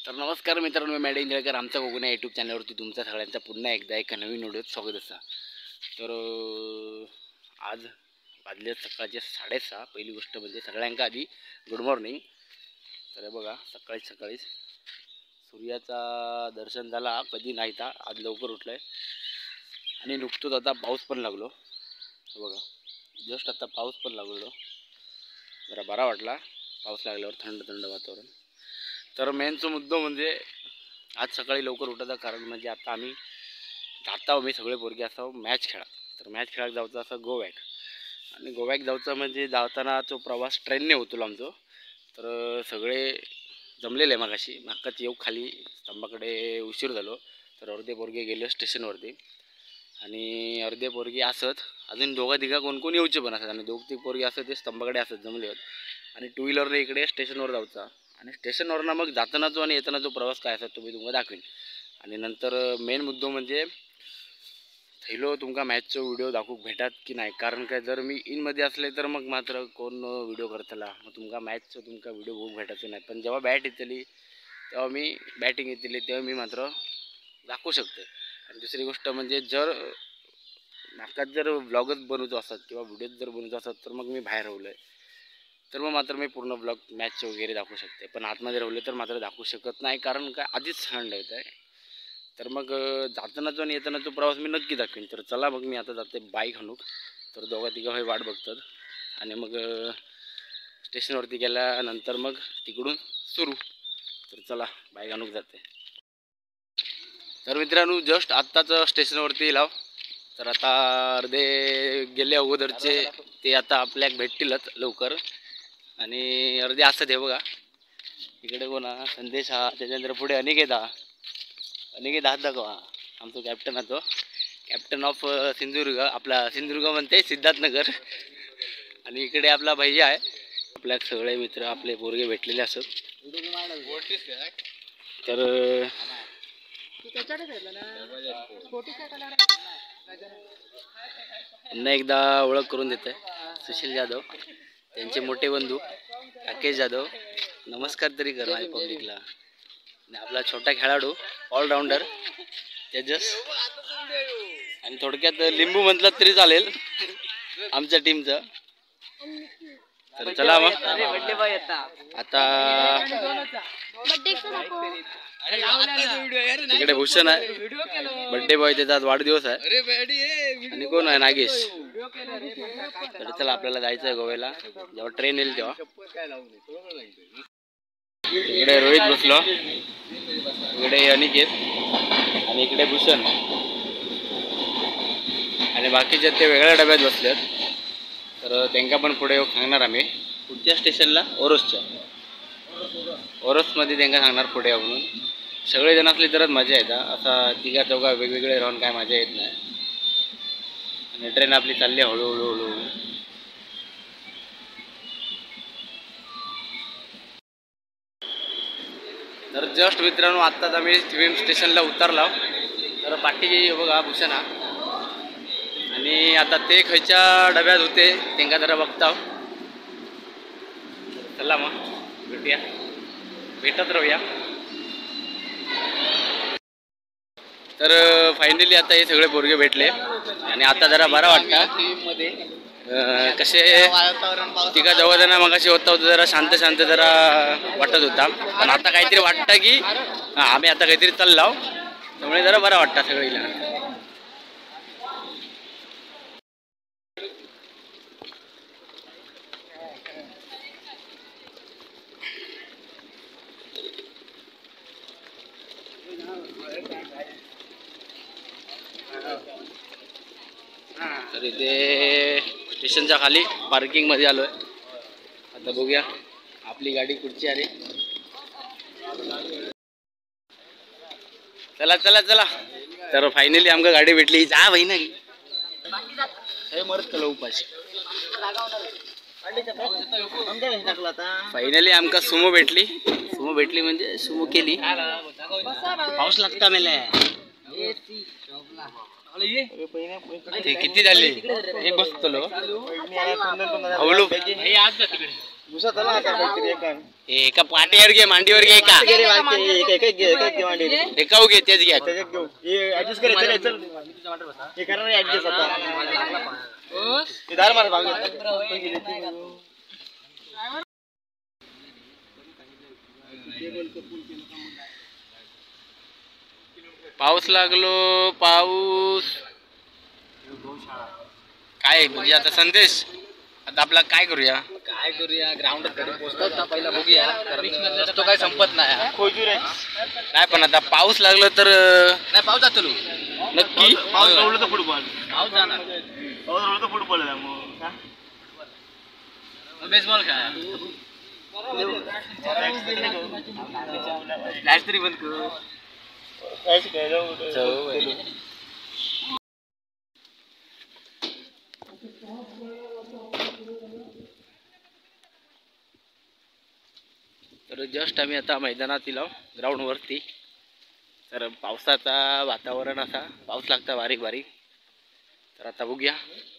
तर नमस्कार मित्रांनो, मी मॅड इंजळकर. आमचा कोकण या यूट्यूब चॅनलवरती तुमचा सगळ्यांचा पुन्हा एकदा एका नवीन व्हिडिओत स्वागत असा. तर आज वाजले सकाळचे 6:30. पहिली गोष्ट म्हणजे सगळ्यांका आधी गुड मॉर्निंग. तर बघा सकाळी सकाळीच सूर्याचा दर्शन झाला, कधी नाही तर आज लवकर उठलं आहे आणि नुकतंच आता पाऊस पण लागलो. बघा जस्ट आता पाऊस पण लागलो, जरा बरा वाटला पाऊस लागल्यावर, थंड थंड वातावरण. तर मेनचा मुद्दा म्हणजे आज सकाळी लवकर उठायचं कारण म्हणजे आता आम्ही जाता मी सगळे पोरगे असं मॅच खेळा. तर मॅच खेळायला जायचं असं गोव्याक, आणि गोव्याक जायचं म्हणजे जाताना तो प्रवास ट्रेनने होतो आमचं. तर सगळे जमलेले मगाशी, मागच येऊ खाली स्तंभाकडे उशीर झालो. तर अर्धे पोरगे गेले स्टेशनवरती आणि अर्धे पोरगे असत अजून दोघा तिघा कोण कोण येऊचे पण असत, आणि दोघ तिघ पोरगे असत ते स्तंभाकडे असत जमले होत. आणि टू व्हीलरने इकडे स्टेशनवर जायचा आणि स्टेशनवरनं मग जाताना जो आणि येताना जो प्रवास काय असा तो मी तुम्हाला दाखवेन. आणि नंतर मेन मुद्दो म्हणजे थैलो तुमका मॅचचो व्हिडिओ दाखवूक भेटात की नाही, कारण काय जर मी इनमध्ये असले तर मग मात्र कोण व्हिडिओ करतला, मग तुमका मॅचचो तुमका व्हिडिओ बघूक भेटायचो नाही. पण जेव्हा बॅट येतली तेव्हा मी बॅटिंग येतली तेव्हा मी मात्र दाखवू शकते. आणि दुसरी गोष्ट म्हणजे जर माका जर व्लॉगच बनवतो असत किंवा व्हिडिओज जर बनवतो असत तर मग मी बाहेर राहिलो आहे तर मग मात्र मी पूर्ण ब्लॉग मॅच वगैरे दाखवू शकते. पण आतमध्ये राहिले तर मात्र दाखवू शकत नाही, कारण काय आधीच थंड येत आहे. तर मग जाताना जो आणि येताना तो प्रवास मी नक्की दाखवेन. तर चला मग मी आता जाते बाईक हाणूक. तर दोघा तिघा हे वाट बघतात आणि मग स्टेशनवरती गेल्यानंतर मग तिकडून सुरू. तर चला बाईक हाणूक जाते. तर मित्रांनो जस्ट आत्ताच स्टेशनवरती लाव. तर आता अर्धे गेले अगोदरचे ते आता आपल्याला भेटतीलच लवकर, आणि अर्धे असत हे बघा इकडे कोण हा संदेश हा, त्याच्यानंतर पुढे अनिकेत हा, अनिकेत हात दाखवा, आमचा कॅप्टन हा तो, कॅप्टन ऑफ सिंधुदुर्ग, आपला सिंधुदुर्ग म्हणते सिद्धार्थनगर. आणि इकडे आपला भैया आहे. आपल्या सगळे मित्र आपले पोरगे भेटलेले असत. तर त्यांना एकदा ओळख करून देत आहे, सुशील जाधव, त्यांचे मोठे बंधू राकेश जाधव. नमस्कार तरी कर माझ्या पब्लिकला. आणि आपला छोटा खेळाडू ऑलराऊंडर तेजस, आणि थोडक्यात लिंबू म्हटलं तरी चालेल आमच्या टीमचं. तर चला मग आता तिकडे भूषण आहे, बड्डे बॉय, त्याचा आज वाढदिवस आहे. आणि कोण आहे नागेश. तर चला आपल्याला जायचं आहे गोव्याला जेव्हा ट्रेन येईल तेव्हा. इकडे रोहित बसलो, इकडे अनिकेत आणि इकडे भूषण, आणि बाकीचे ते वेगळ्या डब्यात बसलेत. तर त्यांना पण पुढे सांगणार आम्ही पुढच्या स्टेशनला, ओरोसच्या, ओरोसमध्ये त्यांना सांगणार पुढे म्हणून. सगळेजण असले तरच मजा येते, असा तिघा चौघा वेगवेगळे राहून काय मजा येत नाही. आणि ट्रेन आपली चालली हळूहळू हळूहळू. तर जस्ट मित्रांनो आत्ताच आम्ही थिवीम स्टेशनला उतरलो. तर पाठी बघा भूषण हा, आणि आता ते खयच्या डब्यात होते त्यांना जरा बघता. चला मग भेटूया, भेटत राहूया. तर फायनली आता हे सगळे पोरगे भेटले आणि आता जरा बरं वाटतं. कसे तिघा जवळ मगाशी होता होतं जरा शांत शांत जरा वाटत होता, पण आता काहीतरी वाटतं की आम्ही आता काहीतरी चाललो, त्यामुळे जरा बरं वाटतं सगळीला. तर इथे स्टेशनच्या खाली पार्किंगमध्ये आलो आहे. आता बघूया आपली गाडी कुठची आली. चला चला चला. तर फायनली आमका गाडी भेटली. जा भाई ना मरत उपाशी. फायनली आमका सुमो भेटली. सुमो भेटली म्हणजे सुमो केली. पाऊस लागता मेले. ते किती झाले एक बसतो. एका पाटीवर घे, मांडीवर घे, एका एका घे, तेच घ्या. पाऊस लागलो, पाऊस काय म्हणजे आता संदेश, आता आपला काय करूया, काय करूया? ग्राउंड घरी पोहोचतात ना पहिला बघूया, कारण रस्तो काय संपत नाही. नाही पण आता पाऊस लागलो तर नाही, पाऊस जातो नक्की. पाऊस लागलो तर फुटबॉल, पाऊस जाणार, पाऊस लागलो तर फुटबॉल आहे. मग बेसबॉल खेळा, फ्लॅश तरी बंद करू. तर जस्ट आम्ही आता मैदानात इलो, ग्राउंडवरती. तर पावसाचा वातावरण असा, पाऊस लागता बारीक बारीक. तर आता बघूया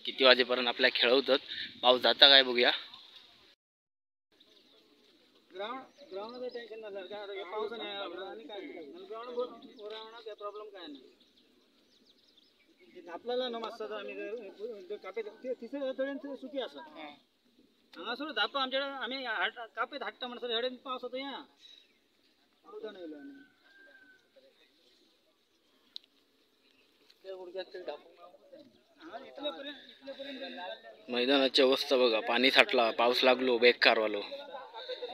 किती वाजेपर्यंत आपल्या खेळवतात, पाऊस जाता काय बघूया. प्रॉब्लेम काय नाही आपल्याला न मातसो आमी कापेत तिसरे सुकी आसा हांगासर धापा आमच्या आमी कापेत हाडटा म्हणसर हेडेन पावस आतां या उदक येयलो आनी मैदानाची अवस्था बघा, पाणी साठला, पाऊस लागलो, बेकार वालो.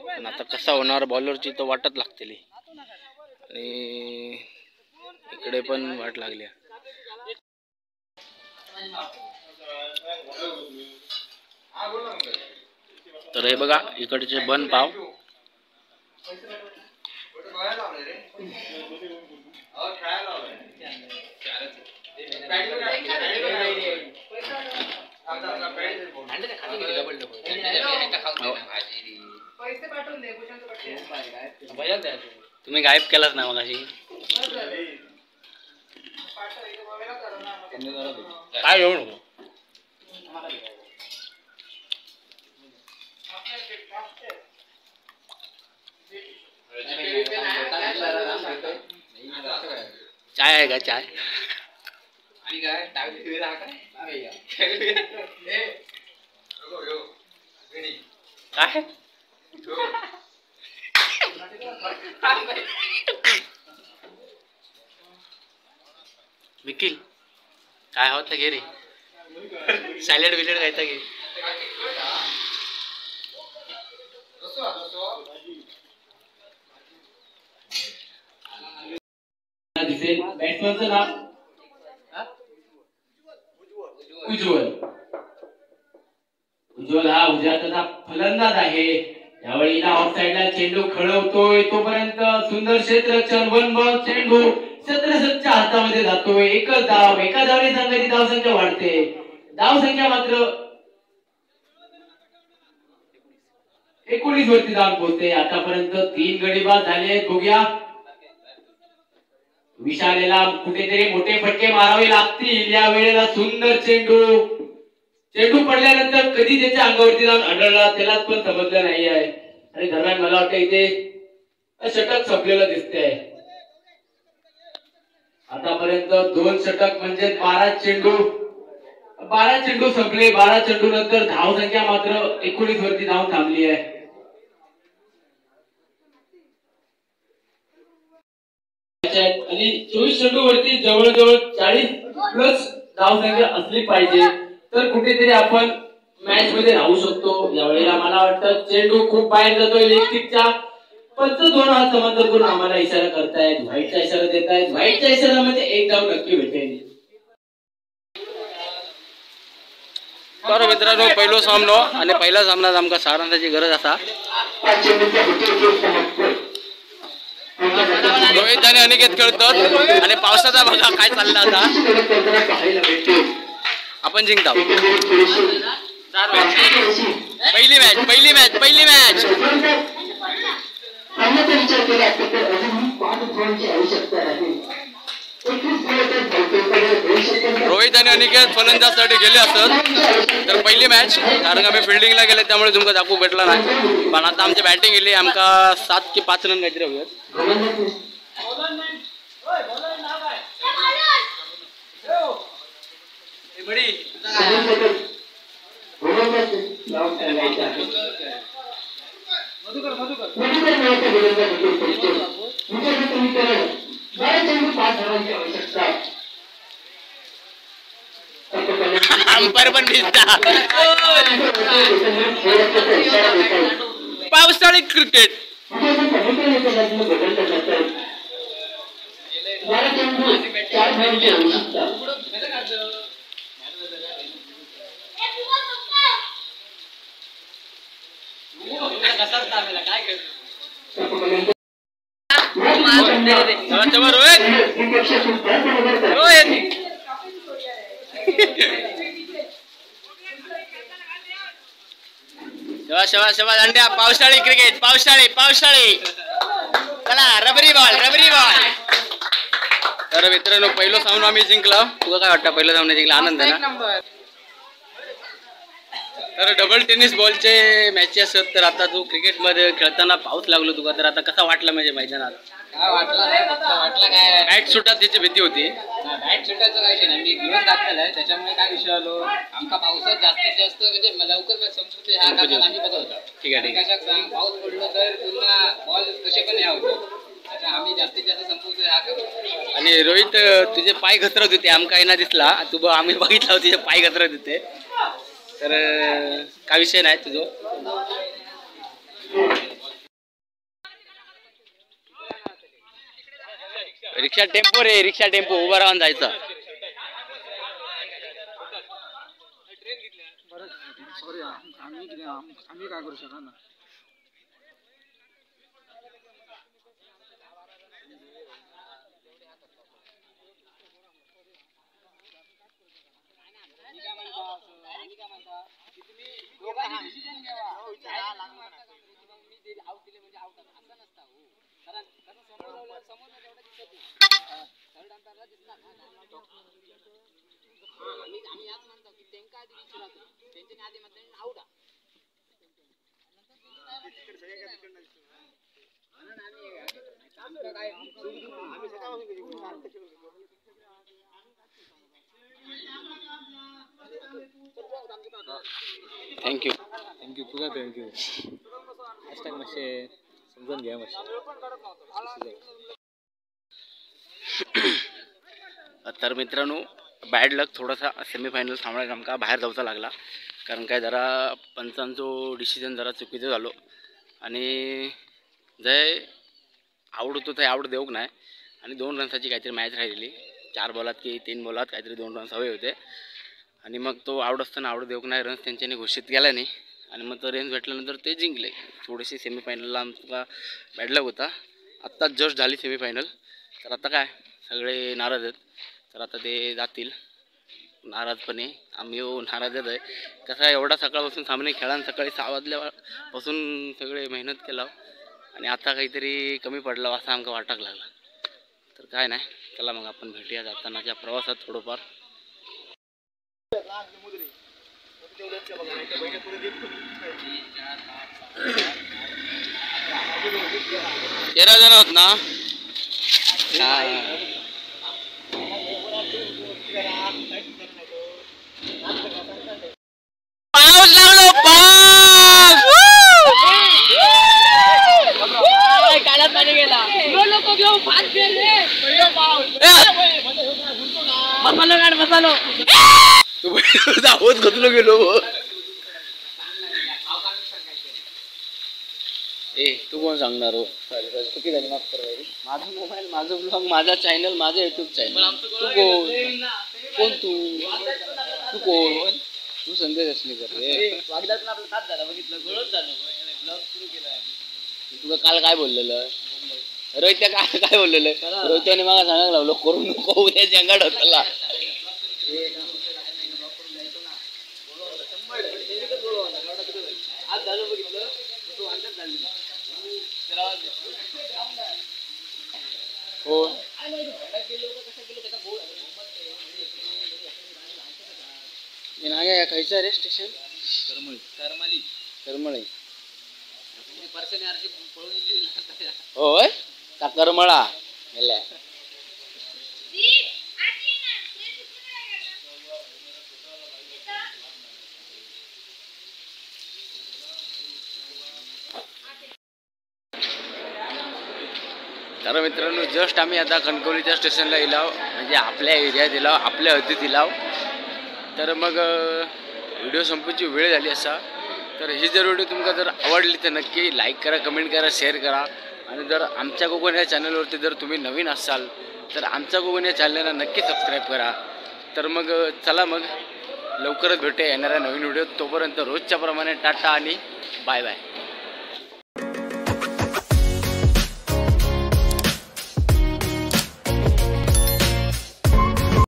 पण आता कसा होणार, बॉलरची तर वाटत लागतेली आणि इकडे पण वाट लागली. तर हे बघा इकडचे बन पाव. तुम्ही गायब केलाच ना मगाशी. काय घेऊ नको. चाय आहे का? चाय काय निखिल काय होतं घे रे, सॅलड बिलड खायचा घे. दिसेल बॅट्समनचं नाव उज्ज्वल. उज्ज्वल हा उजव्या फलंदाज आहे. यावेळी ऑफ साइडला चेंडू खळवतोय, तोपर्यंत सुंदर क्षेत्ररक्षण, वन बॉल चेंडू क्षेत्ररक्षकच्या हातामध्ये जातोय. एकच धाव, एका धावने संघाची धावसंख्या वाढते. धावसंख्या मात्र 19 वरती जाऊन पोहोचते. आतापर्यंत 3 गडी बाद झाले. बघूया विशालेला कुठेतरी मोठे फटके मारावे लागतील. या वेळेला सुंदर चेंडू, चेंडू पडल्यानंतर कधी त्याच्या अंगावरती जाऊन आढळला त्यालाच पण समजलं नाही आहे. आणि दरम्यान मला वाटतं इथे षटक संपलेलं दिसतंय. आतापर्यंत 2 षटक म्हणजे 12 चेंडू, 12 चेंडू संपले. 12 चेंडू नंतर धावसंख्या मात्र 19 वरती धावून थांबली आहे. आणि 24 चेंडू वरती जवळजवळ 40+ धावसंख्या असली पाहिजे तर कुठेतरी आपण मॅच मध्ये राहू शकतो. यावेळेला मला वाटतं चेंडू खूप बाहेर जातोय. लेगस्टिकच्या पंच 2 हात समांतर करून आम्हाला इशारा करतायत, व्हाईटचा इशारा देत आहेत. व्हाईटचा इशारा म्हणजे एक धाव नक्की भेटेल. तर मित्रांनो पहिलो सामनो आणि पहिला सामना आमका सारांशाची गरज असा. रोहित आणि अनिकेत खेळतात आणि पावसाचा बघा काय चालला आता. आपण जिंकता. पहिली मॅच, पहिली मॅच, पहिली मॅच. रोहित आणि अनिकेत फलंदाजसाठी गेले असत तर पहिली मॅच, कारण आम्ही फिल्डिंगला गेले त्यामुळे तुमका दाखवू भेटला नाही. पण आता आमची बॅटिंग गेली, आमका 7 की 5 रन काहीतरी हवेत. अंपायर पण भिजता. पावसाळी क्रिकेट. रोहित रोहित शबा शबा शबा दांड्या. पावसाळी क्रिकेट, पावसाळी पावसाळी. चला रबरी बॉल रबरी बॉल. तर मित्रांनो पहिलो सामना आम्ही जिंकला. तुला काय वाटतं पहिला सामना जिंकला, आनंद आहे ना? तर डबल टेनिस बॉलचे मॅच असत. तर आता तू क्रिकेटमध्ये खेळताना पाऊस लागलो तुका, तर आता कसा वाटला म्हणजे मैदानात? काय वाटलं नाही, फक्त वाटलं काय बॅट सुटात त्याची भीती होती. बॅट सुटायचं काय विषय नाही, मी घेऊन घातलेलं आहे त्याच्यामुळे काय विषय आलो. आमका पावसात जास्तीत जास्त म्हणजे लवकर संपते ह्या कारणात आम्ही बघत होतो. ठीक आहे ठीक आहे. पाऊस पडलो तर पुन्हा बॉल कसे पण ह्या होतो, त्याच्या आम्ही जास्तीत जास्त संपवतो ह्या करू. आणि रोहित तुझे पाय घसरत होते, आमका ना दिसला तू, आम्ही बघितला तुझे पाय घसरत होते. तर काय विषय नाही तुझं. रिक्षा टेम्पो रे, रिक्षा टेम्पो उभा राहून जायचं. आम्ही काय करू शकणार. Thank you thank you तुका thank you. Hashtag मातशें समजून घ्या मातशें. तर मित्रांनो बॅड लक, थोडासा सेमीफायनल थांबण्यात आमका बाहेर जाऊचा लागला, कारण काय जरा पंचांचो डिसिजन जरा चुकीचं झालो. आणि जे आवड होतो ते आवड देऊक नाही. आणि 2 रन्साची काहीतरी मॅच राहिलेली, 4 बॉलात की 3 बॉलात काहीतरी 2 रन्स हवे होते. आणि मग तो आवड असताना आवड देऊक नाही, रन्स त्यांच्याने घोषित केला नाही. आणि मग तो रन्स भेटल्यानंतर ते जिंकले. थोडीशी सेमीफायनलला आमचा बॅड लक होता. आत्ताच जस्ट झाली सेमीफायनल. तर आता काय सगळे नाराज आहेत, तर आता ते जातील नाराजपणे. आम्ही नाराजच आहे. कसं आहे एवढा सकाळपासून सामने खेळा, सकाळी 6 वाजल्यापासून सगळे मेहनत केला आणि आता काहीतरी कमी पडलं असं आमका वाटायला लागला. तर काय नाही, चला मग आपण भेटूया जातानाच्या प्रवासात थोडंफार. तेरा जण होत ना. पाऊस लागलो पाऊस, कालात पाणी गेला. लोक घेऊ फार फिरले. मसालो काढ मसालो. तू आहोत घुसलो गेलो. ए तू कोण सांगणार हो? चुकी झाली, माफ कर. माझा मोबाईल, माझं ब्लॉग, माझा चॅनल, माझं युट्यूब चॅनल. तू कोण? कोण तू? तू कोण? तू संदेश असले रे. वागदात आपला साथ झाला बघितलं, गोळच झालो. ब्लॉग सुरू केला. तुला काल काय बोललेलं रोहित्या? काय काय बोललेलं रोहित्याने मला सांगायला लावलं करू नको, उद्या जंगाड होतला. हो खयचं रे स्टेशन? करमाली. करमळी. पर्सन पळून गेली. होय का? करमळा गेल्या. तर मित्रांनो जस्ट आम्ही आता कणकवलीच्या स्टेशनला इलाव, म्हणजे आपल्या एरियात इलाव, आपल्या हद्दीत इलाव. तर मग व्हिडिओ संपूची वेळ झाली असा. तर ही जर व्हिडिओ तुमका जर आवडली तर नक्की लाईक करा, कमेंट करा, शेअर करा. आणि जर आमच्या कोकण या चॅनलवरती जर तुम्ही नवीन असाल तर आमच्या कोकण या चॅनलला नक्की सबस्क्राईब करा. तर मग चला मग लवकरच भेटूया येणाऱ्या नवीन व्हिडिओ. तोपर्यंत रोजच्या प्रमाणे टाटा आणि बाय बाय.